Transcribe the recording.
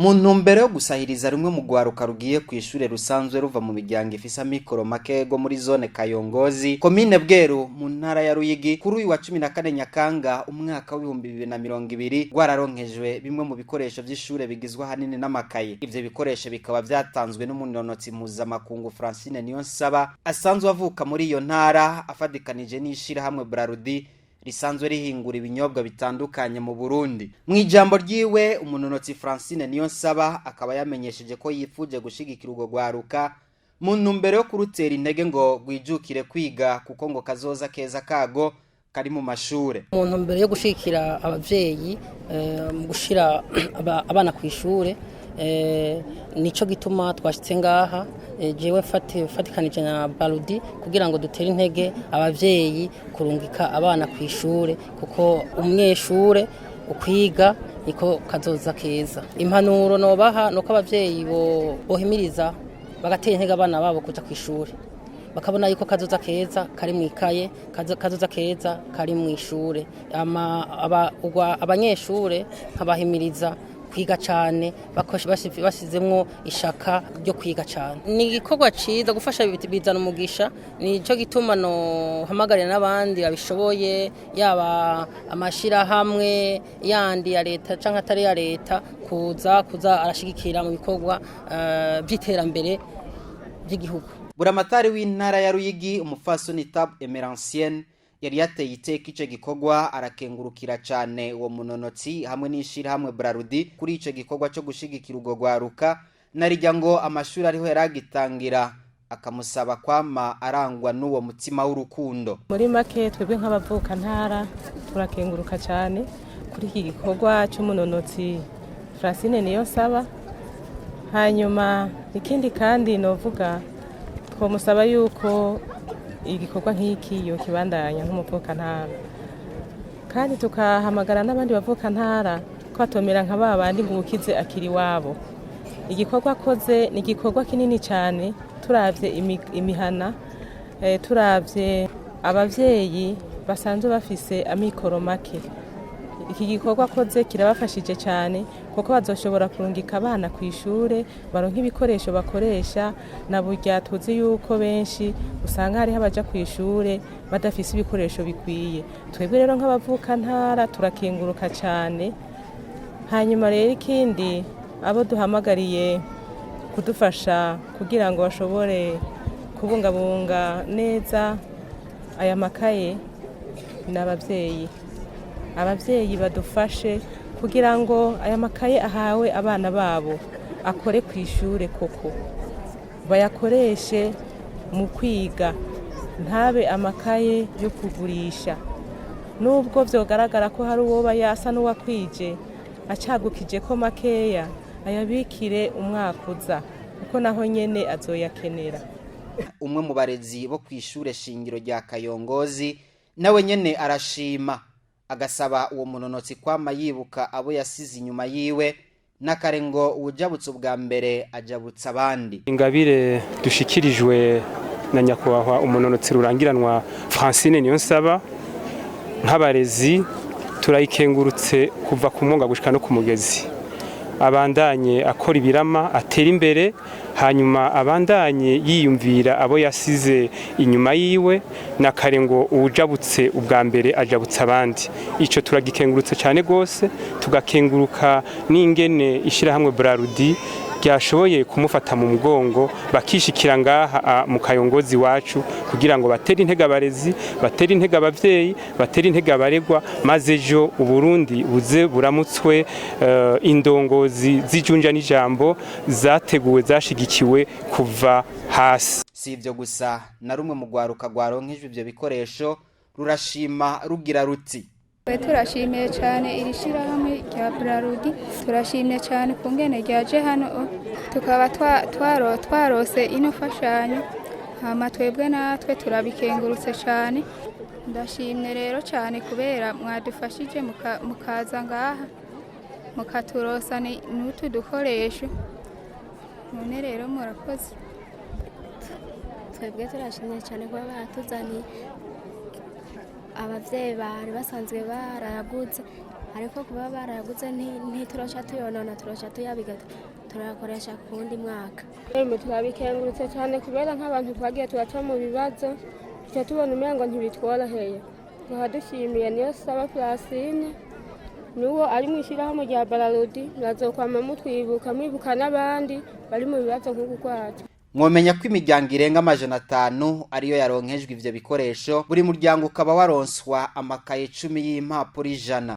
Mu ntumbero yo gusahiriza rumwe mu rwaruka rugiye ku ishure rusanzwe ruva mu miryango ifise amikoro make go muri zone Kayongozi, komine Bweru, mu ntara ya Ruyigi, kuri uyu wa 14 Nyakanga umwaka w'2020, rwararonkejwe bimwe mu bikoresho vy'ishure bigizwe ahanini n'amakaye. Ivyo bikoresho bikaba vyatanzwe n'umunonotsi mpuzamakungu Francine Niyonsaba, asanzwe avuka muri iyo ntara, afadikanije n'ishirahamwe Brarudi risanzwe rihingura ibinyobwa bitandukanye mu Burundi. Mu ijambo ryiwe, umunonotsi Francine Niyonsaba akaba yamenyesheje ko yifuje gushigikira urwo rwaruka mu ntumbero yo kurutera intege ngo rwijukire kwiga, kuko ngo kazoza keza kago kari mu mashure. Mu ntumbero yo gushigikira abavyeyi mu gushira abana ku ishure, nico gituma twashitse ngaha, jewe mfatikanije na Brarudi, kugira ngo dutere intege abavyeyi kurungika abana ku ishure, kuko umunyeshure ukwiga niko kazoza keza. Impanuro nobaha nuko abavyeyi bohimiriza, bagatera intege abana babo kuja ku ishure, bakabona yuko kazoza keza kari mu ikaye, kazoza keza kari mu ishure. Abanyeshure nkabahimiriza kwiga cyane, bashyizemwo ishaka ryo kwiga cyane. Ni igikorwa ciza, gufasha bizana umugisha. Nico gituma no hamagarira n'abandi babishoboye, yaba amashirahamwe yandi ya leta canke atari ya leta, kuza arashigikira mu bikorwa vy'iterambere ry'igihugu. Buramatari w'intara ya Ruyigi, umupfasoni Tab Emerencienne, yari yateye iteka ico gikorwa, arakengurukira cane uwo munonotsi hamwe n'ishirahamwe Brarudi kuri ico gikorwa co gushigikira urwo rwaruka, narirya ngo amashuri ariho yaragitangira, akamusaba kwama arangwa n'uwo mutima w'urukundo. Muri make, twebwe nk'abavuka ntara turakenguruka cyane kuri iki gikorwa cy'umunonotsi Francine Niyonsaba. Hanyuma ikindi kandi novuga, twamusaba yuko igikorwa nk'iki yokibandanya nk'umuvukantara, kandi tukahamagara n'abandi bavukantara ko batomera nka ba bandi ngo uwukize akiri iwabo. Igikorwa akoze ni igikorwa kinini cyane. Turavye imihana, turavye abavyeyi basanzwe bafise amikoro make, iki gikorwa akoze kirabafashije cyane, kuko bazoshobora kurungika abana ku ishure, baronka ibikoresho bakoresha. Na burya tuzi yuko benshi usanga hariho abaja ku ishure badafise ibikoresho bikwiye. Twebwe rero nk'abavukantara turakenguruka cyane. Hanyuma rero ikindi, abo duhamagariye kudufasha kugira ngo bashobore kubungabunga neza aya makaye ni abavyeyi. Abavyeyi badufashe kugira ngo aya makaye ahawe abana babo akore ku ishure koko, bayakoreshe mu kwiga, ntabe amakaye yo kugurisha. Nubwo vyogaragara ko hari uwoba yasa n'uwakwije, acagukije ko makeya, ayabikire umwaka uza, kuko naho nyene azoyakenera. Umwe mu barezi bo kw'ishure shingiro rya Kayongozi nawe nyene arashima, agasaba uwo munonotsi kwama yibuka abo yasize inyuma yiwe, n'akare ngo uwujabutse ubwa mbere ajabutse abandi. Ingabire dushikirijwe na nyakubahwa umunonotsi rurangiranwa Francine Niyonsaba, nk'abarezi turayikengurutse kuva ku mwonga gushika no ku mugezi. Abandanye akora ibirama, atera imbere, hanyuma abandanye yiyumvira abo yasize inyuma yiwe. Na kare ngo uwujabutse ubwa mbere ajabutse abandi. Ico turagikengurutse cyane gose, tugakenguruka n'ingene ishirahamwe Brarudi ryashoboye kumufata mu mugongo, bakishikira ngaha mu Kayongozi wacu, kugira ngo batere intege abarezi, batere intege abavyeyi, batere intege abaregwa, maze ejo Uburundi buze buramutswe indongozi z'ijunja n'ijambo, zateguwe, zashigikiwe kuva hasi. Si ibyo gusa, na rumwe mu rwaruka rwaronkejwe ivyo bikoresho rurashima, rugira ruti: Twe turashimiye cyane iri shyirahamwe rya Brarudi, turashimye cyane ku ngene ryaje hano, tukaba twarose ino mfashanyo. Hama twebwe natwe turabikengurutse cyane. Ndashimye rero cyane kubera mwadufashije, mukaza ngaha mukaturosa n'utu dukoresho. None rero murakoze. Twebwe turashimye cyane kuba baratuzaniye. Abavyeyi bari basanzwe barayaguze. Ariko kuba barayaguze ntituroca tuyonona, turoca tuyabiga turayakoresha ku wundi mwaka. Turabikengurutse cyane kubera nk'abantu twagiye turaca mu bibazo, tuca tubona umengo ntibitworoheye. Tukaba dushimiye Niyonsaba Francine n'uwo ari mu ishyirahamwe rya Brarudi, murazokwama mutwibuka, mwibuka n'abandi bari mu bibazo nk'uku kwacu. Mwomenya ko imiryango irenga 500 ariyo yaronkejwe ivyo bikoresho, buri muryango ukaba waronswa amakaye 10 y'impapuro 100.